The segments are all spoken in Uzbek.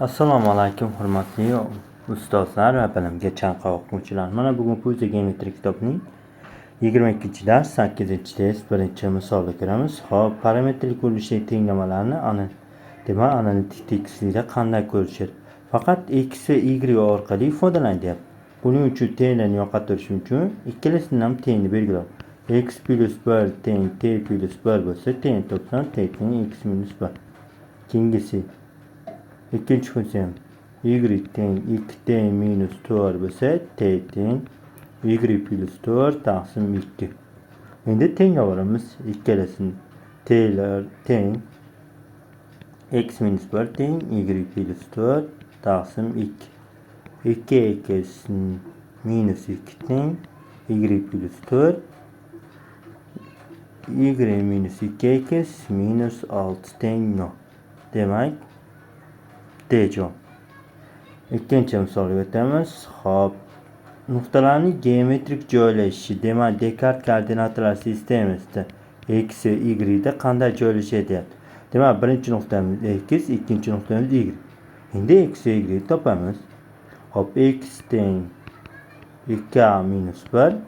Assalomu alaykum hurmatli ustozlar va bilimga chanqoq o'quvchilar. Mana bugun Po'za geometri kitobining 22-dars 8-test 1-misolni ko'ramiz. Xo'p, parametrlik ko'rinishdagi tenglamalarni demak analitik tekislikda qanday ko'rishadi? Faqat x va y orqali ifodalanadi deyapti. Buning uchun t'larni yo'qotirish uchun ikkalasidan ham t'ni belgilab x plus 1 teng t plus 1 bo'lsa, t'ni topsam t teng x minus 1. Keyingisi ikkinchi funksiyam y teng 2t minus 4 bo'lsa, t teng y plus 4 taqsim 2. Endi tenglaveramiz ikkalasini. T'lar teng x minus 1 teng y plus 4 taqsim 2. 2x minus 2 teng y plus 4 y minus 2x minus 6 teng 0. Demak, D javob. Ikkinchi misolga o'tamiz. Xo'p, nuqtalarning geometrik joylashishi, demak, Dekart koordinatalar sistemasida x va y da qanday joylashadi deyapti. Demak, birinchi nuqtamiz x, ikkinchi nuqtamiz y. Endi x va y topamiz. Xo'p, x teng 2a minus 1,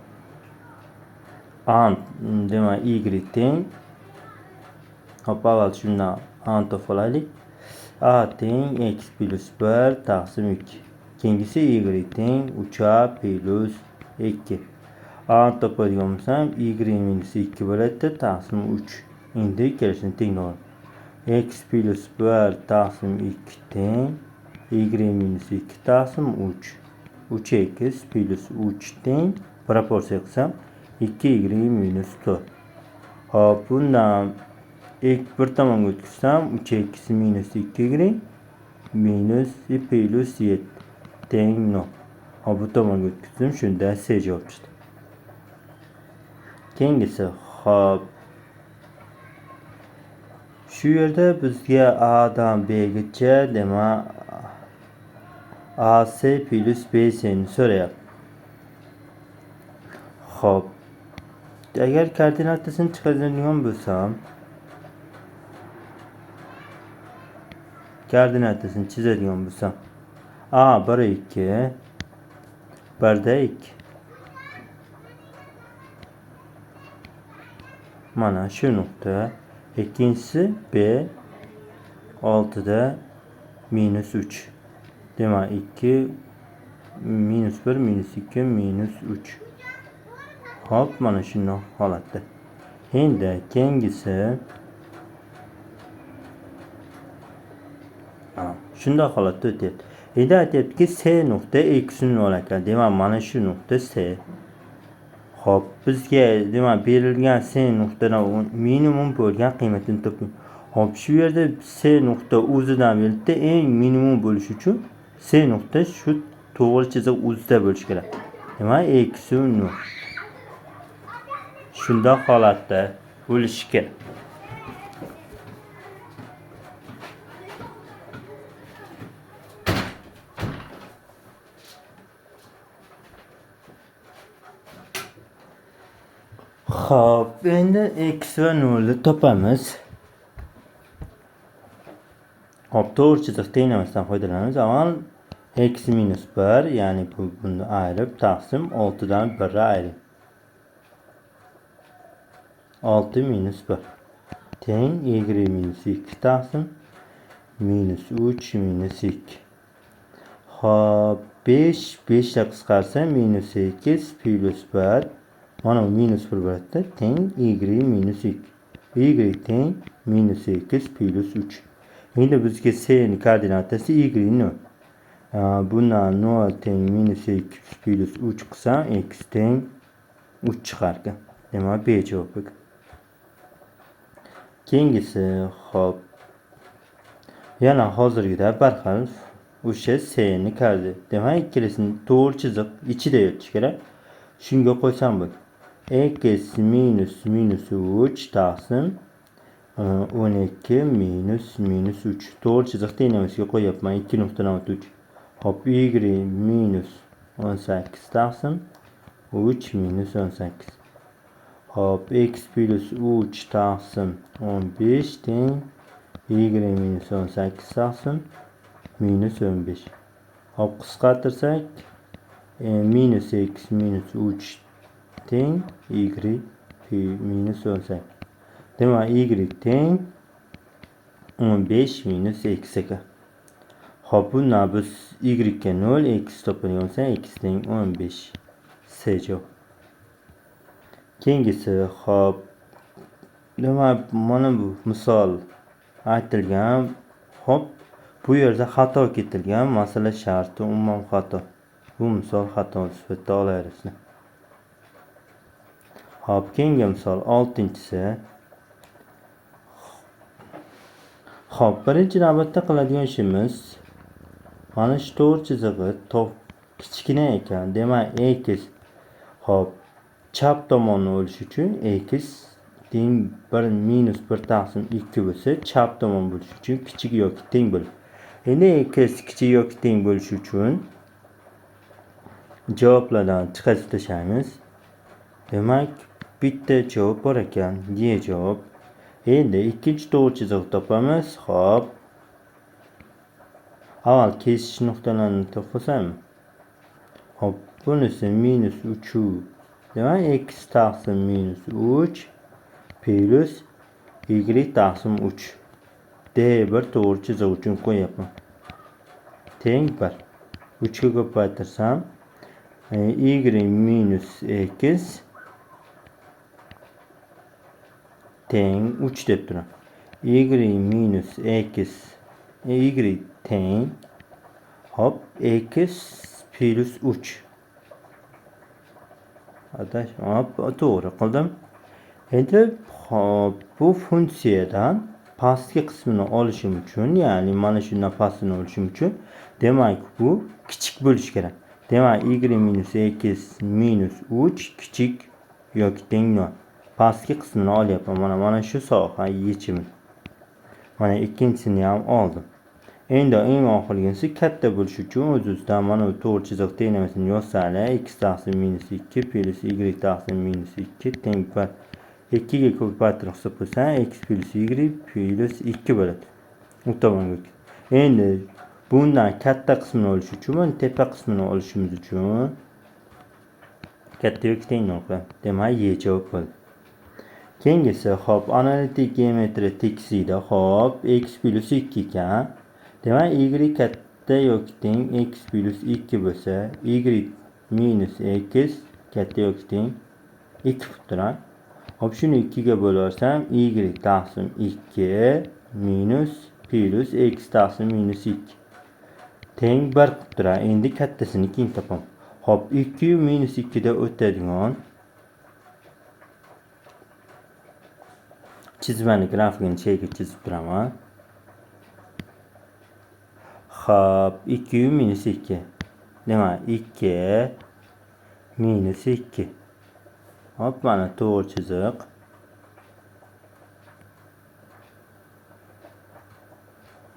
a demak y teng, hop, avval shundan a topib olaylik. A teng x plus 1 taqsim 2. Keyingisi y teng 3a plus 2. A topadigan bo'lsam y minus 2 bo'ladi taqsim 3. Endi ikkalasini tenglaymiz. X plus 1 taqsim 2 teng y minus 2 taqsim 3. 3x plus 3 teng proporsiya qilsam 2y minus 4. Hop, bundan bir tomonga o'tkazsam 3x minus 2y minus plus 7 teng 0. Hop, bu tomonga o'tkazdim, shunda C javob chiqdi. Keyingisi, hop, shu yerda bizga A dan B gacha, demak, AC plus BC ni so'rayapti. Hop, agar koordinatasini chiqaradigan bo'lsam, koordinatasini chizadigan bo'lsam, A 1 2 1 da 2. Mana shu nuqta. Ikkinchisi B 6 da minus 3. Demak 2 minus 1 minus 2 minus 3. Hop, mana shunday holatda. Endi keyingisi shunday holatda o'tyapti. Endi aytyaptiki C nuqta x 0 ekan. Demak, mana shu nuqta C. Xo'p, bizga demak berilgan C nuqtadan minimum bo'lgan qiymatini toping. Xo'p, shu yerda C nuqta o'zidan berilibdi. Eng minimum bo'lishi uchun C nuqta shu to'g'ri chiziq o'zida bo'lishi kerak. Demak, x 0. Shunday holatda bo'lishi kerak. Xo'p, endi x va 0 ni topamiz. Xo'p, to'g'ri chiziq tenglamasdan foydalanamiz. Avval x minus 1, ya'ni bu buni ayirib taqsim 6 dan 1 ni ayirib. 6 minus 1 teng y minus 2 taqsim minus 3 minus 2. Xo'p, 5 5 da qisqarsa minus 8 plus 1. Mana bu minus 1 bo'ladi, teng y minus 2. Y teng minus 8 plus 3. Endi bizga C ni koordinatasi y 0. Bundan 0 teng minus 2 plus 3 qilsam x teng 3 chiqar ekan. Demak, B javobi. Keyingisi, xo'p, yana hozirgida bir xil o'sha C ni koordinat. Demak, ikkalasini to'g'ri chiziq ichida yotishi kerak. Shunga qo'ysam bo'ladi. X minus minus 3 taqsim 12 minus minus 3. To'g'ri chiziq tenglamasiga qo'yapman 2 nuqtadan 3. Hop, y minus 18 taqsim 3 minus 18. Hop, x plus 3 taqsim 15 teng y minus 18 taqsim minus 15. Hop, qisqartirsak minus x minus 3 teng y minus 18. Demak, y teng 15 minus x ekan. Hop, bundan biz y ga 0, x topadigan bo'lsak, x teng 15. C javob. Keyingisi, hop, demak, mana bu misol aytilgan. Hop, bu yerda xato ketilgan, masala sharti umuman xato. Bu misol xato sifatida olaymiz. Hop, keyingi misol 6-chisi. Hop, birinchi navbatda qiladigan ishimiz mana shu to'g'ri chizig'i top kichkina ekan. Demak, x hop chap tomonni olish uchun x teng 1 minus 1 taqsim 2 bo'lsa, chap tomon bo'lishi uchun kichik yoki teng bo'ladi. Endi x kichik yoki teng bo'lishi uchun javoblardan chiqarib tashlaymiz. Demak, bitta javob bor ekan, Y javob. Endi ikkinchi to'g'ri chiziqni topamiz. Hop. Avval kesish nuqtalarini topsam. Hop, bunisi minus 3. Demak, x taqsim minus 3 plus y taqsim 3. D1 to'g'ri chiziq uchun qo'yapman. Teng 1. 3 ga ko'paytirsam y minus x teng 3 deb turaman. Y minus x y teng hop x plus 3. Adash, hop, to'g'ri qildim. Endi hop, bu funksiyadan pastki qismini olishim uchun, ya'ni mana shundan pastini olishim uchun, demak bu kichik bo'lishi kerak. Demak, y minus x minus 3 kichik yoki teng 0. Pastki qismini olyapman. Mana shu soha yechimi. Mana ikkinchisini ham oldim. Endi eng oxirgisi katta bo'lishi uchun o'z-o'zidan mana bu to'g'ri chiziq tenglamasini yozsanglar, x taqsim minus 2 plus y taqsim minus 2 teng 1. 2 ga ko'paytirib hisob qilsam, x plus y plus 2 bo'ladi. U tomonga. Endi bundan katta qismini olish uchun, mana tepa qismini olishimiz uchun katta yoki teng 0 qilamiz. Demak, y javob bo'ldi. Keyingisi, hop, analitik geometriya tekisida, hop, x plus 2 ekan. Demak, y katta yoki teng x plus 2 bo'lsa, y minus x katta yoki teng 2 bo'lib turadi. Hop, shuni 2 ga bo'larsam, y taqsim 2 minus plus x taqsim minus 2 teng 1 qilib turadi. Endi kattasini keyin topaman. Hop, 2 minus 2 da o'tadigan chizmani grafikini chega chizib turaman. Hop, 2 minus 2. Demak, 2 minus 2. Hop, mana to'g'ri chiziq.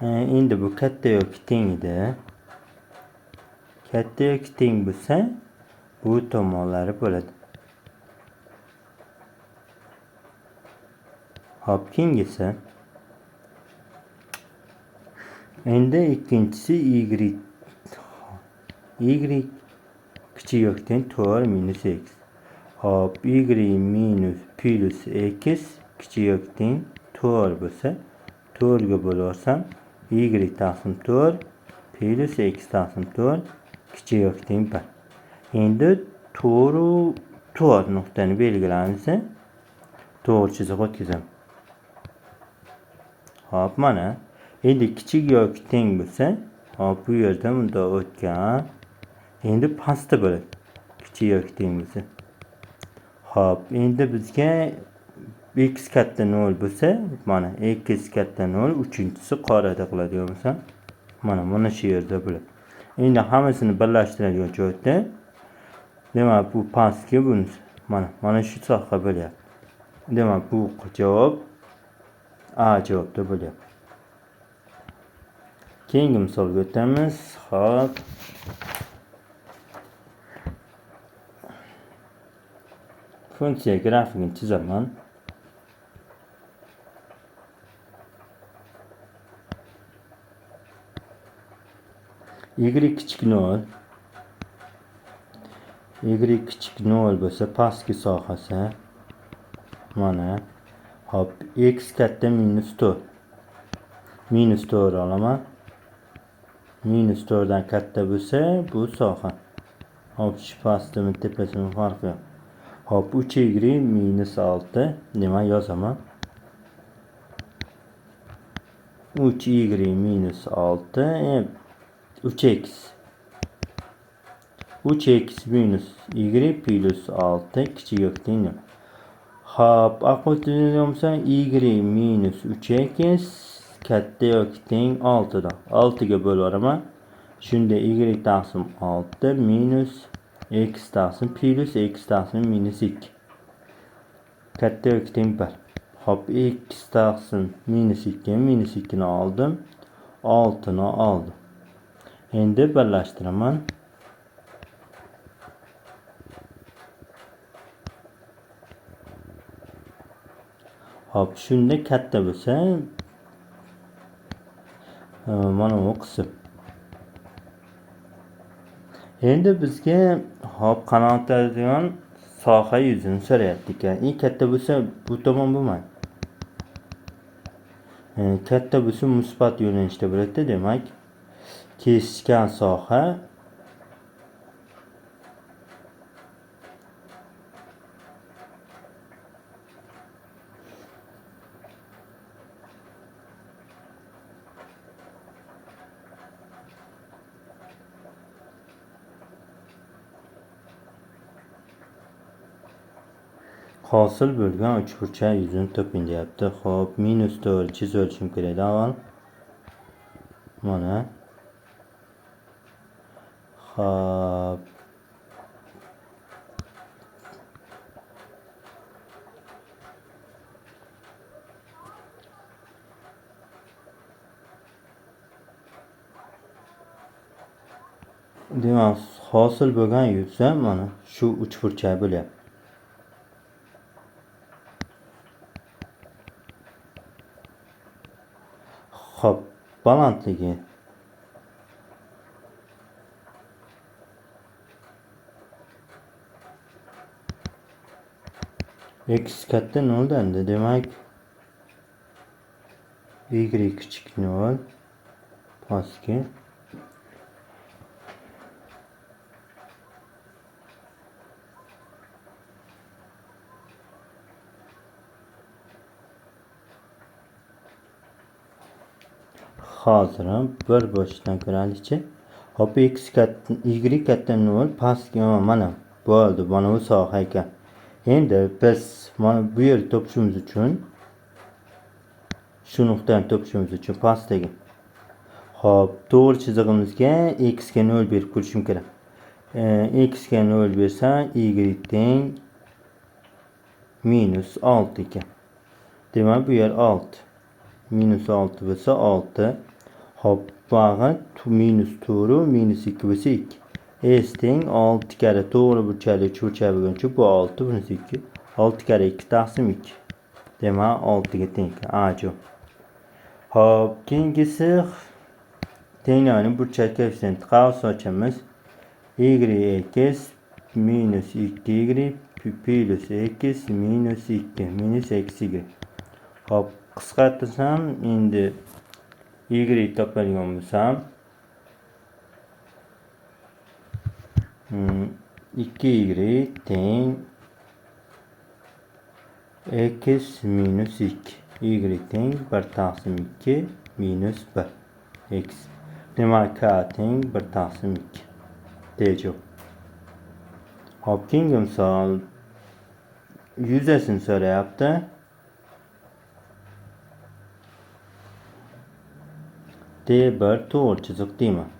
Endi bu katta yoki teng edi. Katta yoki teng bo'lsa, bu tomonlari bo'ladi. Hop, keyingisi. Endi ikkinchisi y kichik yoki teng 4 minus x. Hop, y minus plus x kichik yoki teng 4 bo'lsa, 4 ga bo'larsam, y taqsim 4 plus x taqsim 4 kichik yoki teng 1. Endi 4 4 nuqtani belgilaymiz. To'g'ri chiziq o'tkazaman. Hop, mana. Endi kichik yoki teng bo'lsa, hop, bu yerda bunday o'tgan. Endi pastda bo'ladi. Kichik yoki teng bo'lsa. Hop, endi bizga x katta 0 bo'lsa, mana x katta 0, uchinchisi qorada qiladigan bo'lsa, mana shu yerda bo'ladi. Endi hammasini birlashtiradigan joyda, demak, bu pastki bunisi, mana shu soha bo'lyapti. Demak, bu javob A javobda bo'lyapti. Keyingi misolga o'tamiz. Hop. Funksiya grafikini chizaman. Y kichik 0. Y kichik 0 bo'lsa pastki sohasi mana. Hop, x katta minus 4. Minus 4 olaman. Minus 4 dan katta bo'lsa bu soha. Hop, shu pastimi tepasimi farqi yo'q. Hop, 3y minus 6 nima yozaman? 3y minus 6 3x. 3x minus y plus 6 kichik yoki teng 0. Hop, aql y minus 3x katta yoki teng 6 dan. 6 ga bo'lib yuboraman. Shunda y taqsim 6 minus x taqsim plus x taqsim minus 2 katta yoki teng 1. Hop, x taqsim minus 2 minus 2 ni oldim, 6 ni oldim. Endi birlashtiraman. Hop, shunda katta bo'lsa mana bu qism. Endi bizga hop qanoatlanadigan soha yuzini so'rayapti ekan. Katta bo'lsa bu tomon bo'lmaydi. Katta bo'lsa musbat yo'nalishda bo'ladi. Demak, kesishgan soha hosil bo'lgan uchburchak yuzini toping deyapti. Xo'p, minus 4 chizib olishim kerak avval. Mana. Xo'p. Demak, hosil bo'lgan yuz mana shu uchburchak bo'lyapti. Xo'p, balandligi x katta 0 dan, demak y kichik 0 pastki. Hozir ham bir boshdan ko'raylikchi. Hop, x katta y katta 0 pastki mana bo'ldi. Mana bu soha ekan. Endi biz mana bu yerni topishimiz uchun shu nuqtani topishimiz uchun pastdagi. Hop, to'g'ri chizig'imizga x ga 0 berib ko'rishim kerak. X ga 0 bersam y teng minus 6 ekan. Demak, bu yer 6. Minus 6 bo'lsa 6. Hop, bag'i minus 4 minus 2 bo'lsa 2. S teng 6 karra to'g'ri burchakli uchburchak bo'lguncha bu 6, bunisi 2. 6 karra 2 taqsim 2. Demak, 6 ga teng. A javob. Hop, keyingisi tenglamani burchak koeffitsiyenti qavs ochamiz. Y x minus 2y plus x minus 2 minus x y. Hop, qisqartirsam endi y topadigan bo'lsam 2y teng x minus 2. Y teng 1 taqsim 2 minus 1 x. Demak, k teng 1 taqsim 2. D javob. Hop, keyingi misol yuzasini so'rayapti. D1 to'g'ri chiziq deyman.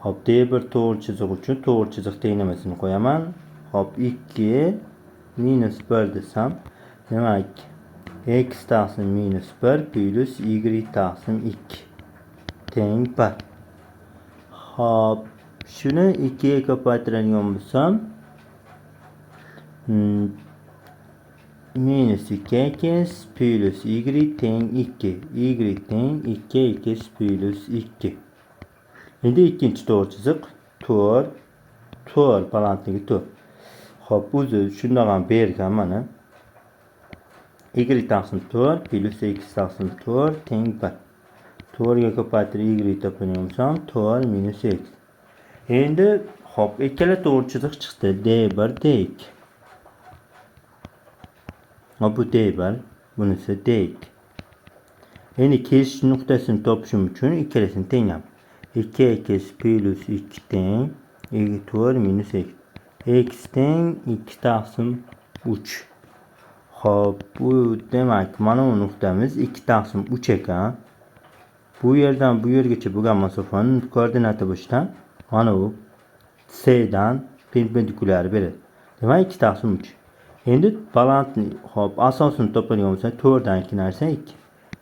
Hop, D1 to'g'ri chiziq uchun to'g'ri chiziq tenglamasini qo'yaman. Hop, 2 minus 1 desam, demak x taqsim minus 1 plus y taqsim 2 teng 1. Hop, shuni 2 ga ko'paytiradigan bo'lsam minus 2x plus y teng 2. Y teng 2x plus 2. Endi ikkinchi to'g'ri chiziq 4 4 balandligi 4. Xo'p, o'zi shundoq ham bergan mana. Y taqsim 4 plus x taqsim 4 teng 1. 4 ga ko'paytirib y topadigan bo'lsam 4 minus x. Endi xo'p, ikkala to'g'ri chiziq chiqdi. D1 D2. Hop, bu D1, bunisi D2. Endi kesish nuqtasini topishim uchun ikkalasini tengam. 2x plus 2 teng 4 minus x. X teng 2 taqsim 3. Xo'p, bu demak mana bu nuqtamiz 2 taqsim 3 ekan. Bu yerdan bu yergacha bo'lgan masofani koordinata bo'yicha mana bu C dan perpendikulyar beradi. Demak 2 taqsim 3. Endi balandni, xo'p, asosini topadigan bo'lsak 4 dan 2 narsa 2.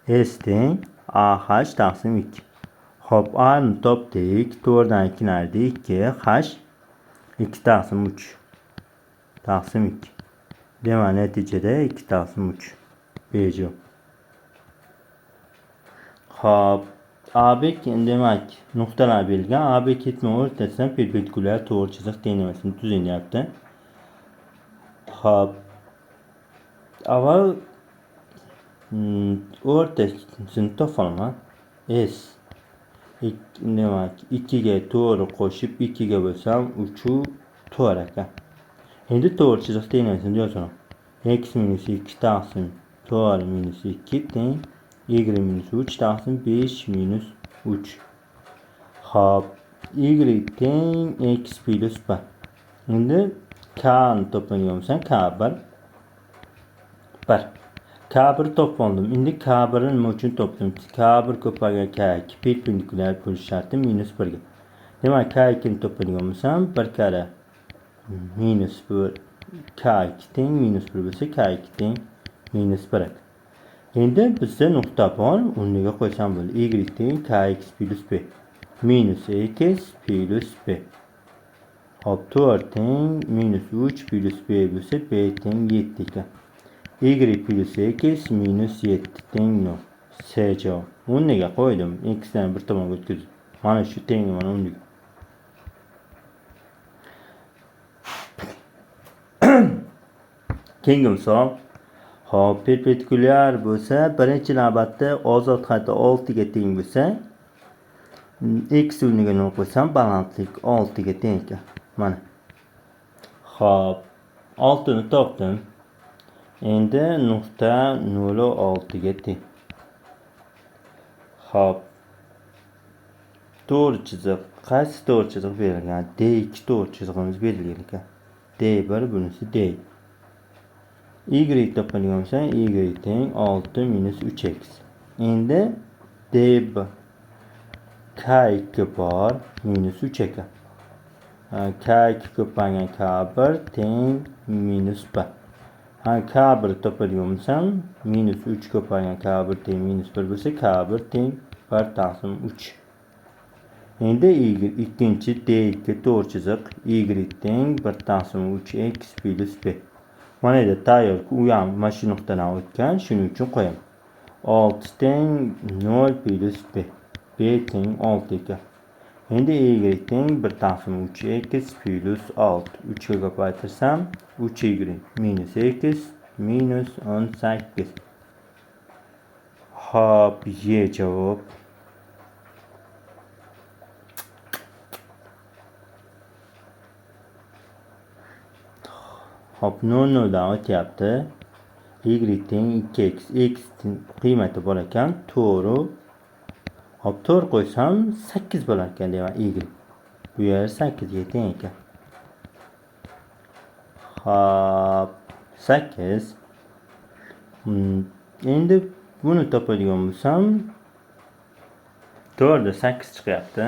S teng AH taqsim 2. Xo'p, A ni topdik. 4 dan 2 narsa 2, H 2 taqsim 3 taqsim 2. Demak, natijada 2 taqsim 3. B javob. Xo'p, AB demak nuqtalar berilgan. AB ketma o'rtasidan perpendikulyar to'g'ri chiziq tenglamasini tuzing deyapti. Xo'p, avval o'rtasini topolman. S demak 2 ga 4 qo'shib 2 ga bo'lsam 3 u 4 ekan. Endi to'g'ri chiziq tenglamasini yozaman. X minus 2 taqsim 4 minus 2 teng y minus 3 taqsim 5 minus 3. Xo'p, y teng x plus 1. Endi k ni topadigan bo'lsam k1 1. K1 topib oldim. Endi K1 ni nima uchun topdim? K1 ko'paygan K2 perpendikulyar bo'lish sharti minus 1 ga. Demak, K2 ni topadigan bo'lsam 1 karra minus 1 K2 teng minus 1 bo'lsa K2 teng minus 1. Endi bizda nuqta bor, o'rniga qo'ysam bo'ladi. Y teng kx plus b minus x plus b. Hop, 4 teng minus 3 plus b bo'lsa b teng 7 ekan. Y plus x minus 7 teng 0. C javob. O'rniga qo'ydim. X dan bir tomonga o'tkazdim. Mana shu teng mana o'rniga. Keyingi misol. Xo'p, perpendikulyar bo'lsa, birinchi navbatda ozod xati 6 ga teng bo'lsa, x o'rniga 0 qo'ysam, balandlik 6 ga teng ekan. Mana. Xo'p, 6 ni topdim. Endi nuqta 0.6 ga teng. Xo'p. To'g'ri chiziq, qaysi to'g'ri chiziq berilgan? D2 to'g'ri chizig'imiz berilgan ekan. D1 bunisi D. Y topadigan bo'lsam Y teng 6 minus 3x. Endi D K2 bor minus 3 ekan. K2 ko'paygan K1 teng minus 1. Ha, K1 topadigan bo'lsam minus 3 ko'paygan K1 teng minus 1 bo'lsa K1 teng 1 taqsim 3. Endi Y ikkinchi D2 to'g'ri chiziq Y teng 1 taqsim 3x plus b. Mana yerda tayyor, u ham mana shu nuqtadan o'tgan, shuning uchun qo'yaman. 6 teng 0 plus b. B teng 6 ekan. Endi Y teng 1 taqsim 3x plus 6. 3 ga ko'paytirsam 3y minus x minus 18. Xo'p, Y javob. Hop, 0 0 dan o'tyapti. Y teng 2x. X qiymati bor ekan, to'g'ri. Hop, 4 qo'ysam 8 bo'lar ekan, demak Y. Bu yer 8 ga teng ekan. Hop, 8. Endi buni topadigan bo'lsam 4 da 8 chiqyapti.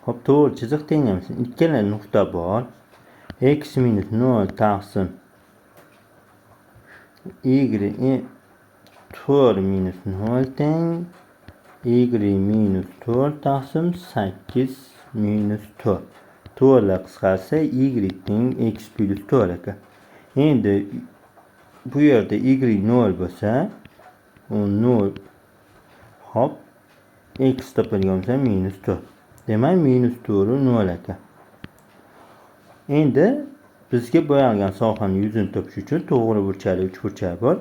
Hop, to'g'ri chiziq tenglamasini. Ikkala nuqta bor. X minus 0 taqsim Y 4 minus 0 teng Y minus 4 taqsim 8 minus 4. 4 lar qisqarsa Y teng X plus 4 ekan. Endi Bu yerda y 0 bo'lsa, 0. Hop, x topadigan bo'lsa minus 4. Demak, minus 4 0 ekan. Endi bizga bo'yalgan sohani yuzini topish uchun to'g'ri burchakli uchburchak bor.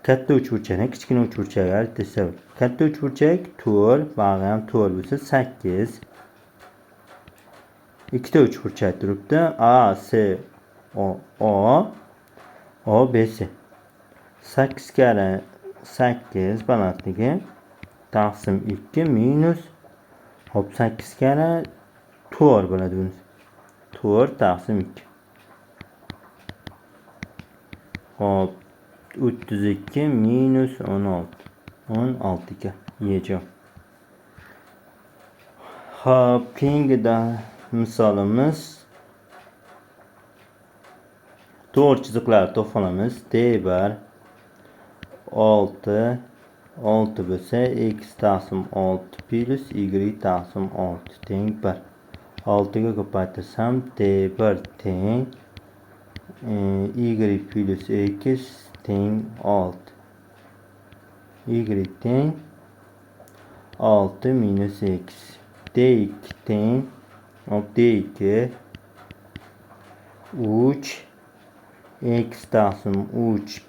Katta uchburchakdan kichkina uchburchakka ayirsa, katta uchburchak 4, bag'i ham 4 bo'lsa 8. Ikkita uchburchak turibdi. A, S, O, O, O, B, C. 8 karra 8 balandligi taqsim 2 minus hop 8 karra 4 bo'ladi bunisi. 4 taqsim 2. Hop, 32 minus 16. 16 ekan. Yechim. Hop, keyingi misolimiz to'g'ri chiziqlarni topib olamiz. D1 6 6 bo'lsa x taqsim 6 plus y taqsim 6 teng 1. 6 ga ko'paytirsam D1 teng y plus x teng 6. Y teng 6 minus x. D2 teng hop D2 3 x taqsim 3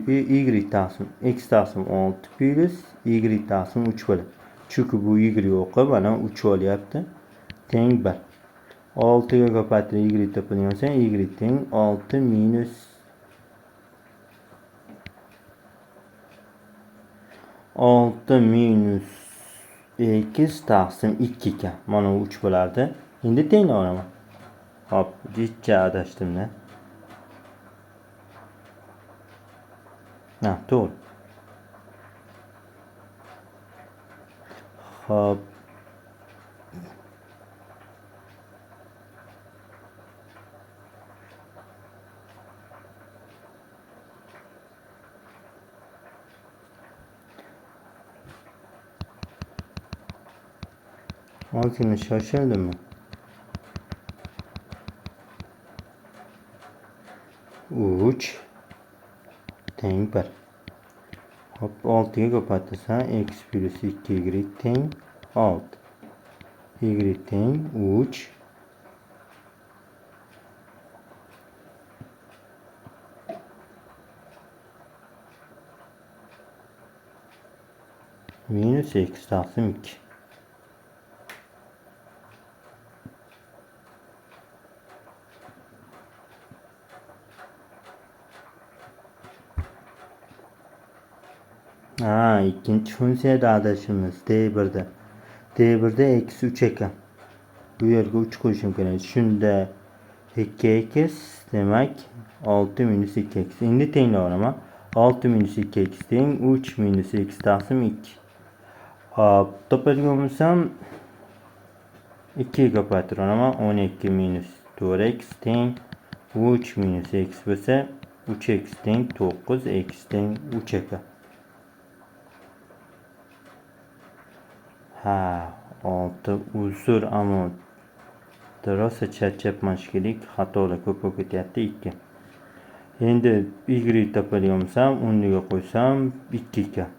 y taqsim x taqsim 6 plus y taqsim 3 bo'ladi. Chunki bu y o'qib mana 3 olyapti. Teng 1. 6 ga ko'paytirib y topadigan bo'lsam y teng 6 minus 6 minus x taqsim 2 ekan. Mana bu 3 bo'lardi. Endi tenglab olaman. Hop, jicha adashdim-da. Ha, to'g'ri. Hop. Ozgina shoshildimmi? 3 teng 1. Hop, 6 ga ko'paytirsam x plus 2y teng 6. Y teng 3. Minus x taqsim 2. Ha, ikkinchi funksiyada adashimiz D1da. D1da x 3 ekan. Bu yerga 3 qo'yishim kerak. Shunda 2x demak 6 minus 2x. Endi tenglab olaman. 6 minus 2x teng 3 minus x taqsim 2. Hop, topadigan bo'lsam 2 ga ko'paytirib olaman. 12 minus 4x teng 3 minus x bo'lsa 3x teng 9x teng 3 ekan. Ha, 6 uzr, ammo rosa charchabman shekilli, xatolar ko'p bo'lib ketyapti. 2. Endi y topadigan bo'lsam, o'rniga qo'ysam 2 ekan.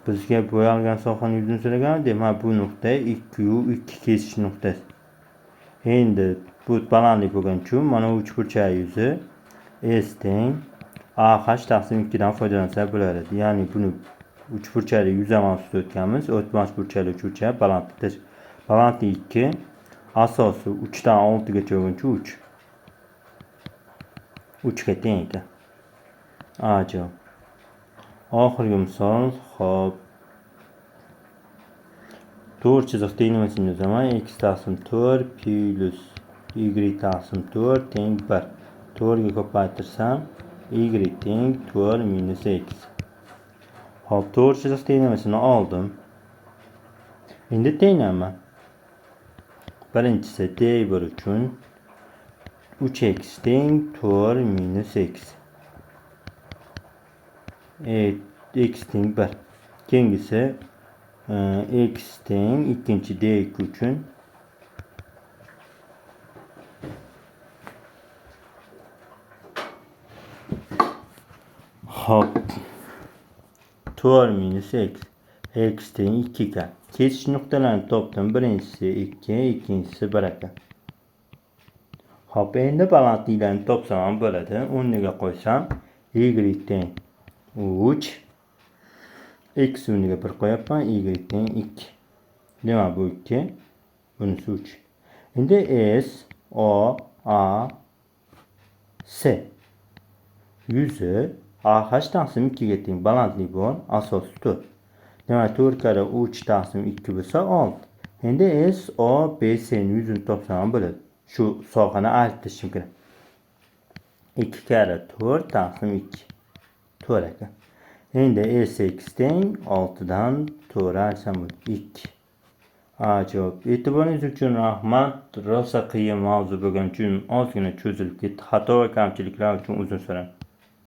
Bizga bo'yalgan sohani yuzini so'ragan, demak bu nuqta 2 yu 2 kesish nuqtasi. Endi bu balandlik bo'lgani uchun mana bu uchburchak yuzi S teng AH taqsim 2 dan foydalansak bo'ladi. Ya'ni buni uchburchakli yuz mavzusida o'tganmiz. O'tmas burchakli uchburchak balandlik balandlik 2, asosi 3 dan 6 gacha bo'lguncha 3. 3 ga teng ekan. A javob. Oxirgi misol, hop. To'rt chiziq tenglamasini yozaman. X taqsim 4 plus y taqsim 4 teng 1. 4 ga ko'paytirsam y teng 4 minus x. Hop, to'rt chiziq tenglamasini oldim. Endi tenglayman. Birinchisi D1 uchun 3x teng 4 minus x. X teng 1. Keyingisi x teng ikkinchi D2 uchun Xo'p. 4 minus x. X teng 2 ekan. Kesish nuqtalarini topdim. Birinchisi 2, ikkinchisi 1 ekan. Xo'p, endi balandliklarni topsam ham bo'ladi. O'rniga qo'ysam, y teng 3, x o'rniga 1 qo'yapman, y teng 2. Demak, bu 2, bunisi 3. Endi S, O, A, S yuzi AH taqsim 2 ga teng. Balandlik bor, asosi 4. Demak, 4 karra 3 taqsim 2 bo'lsa 6. Endi S, O, B, S ni yuzini topsam ham bo'ladi. Shu sohani ajratishim kerak. 2 karra 4 taqsim 2. 4 ekan. Endi SX teng 6 dan 4 ajratsam bo'ladi. 2. Ajoyib. E'tiboringiz uchun rahmat. Rosa qiyin mavzu bo'lgani uchun ozgina cho'zilib ketdi. Xato va kamchiliklar uchun uzr so'rayman.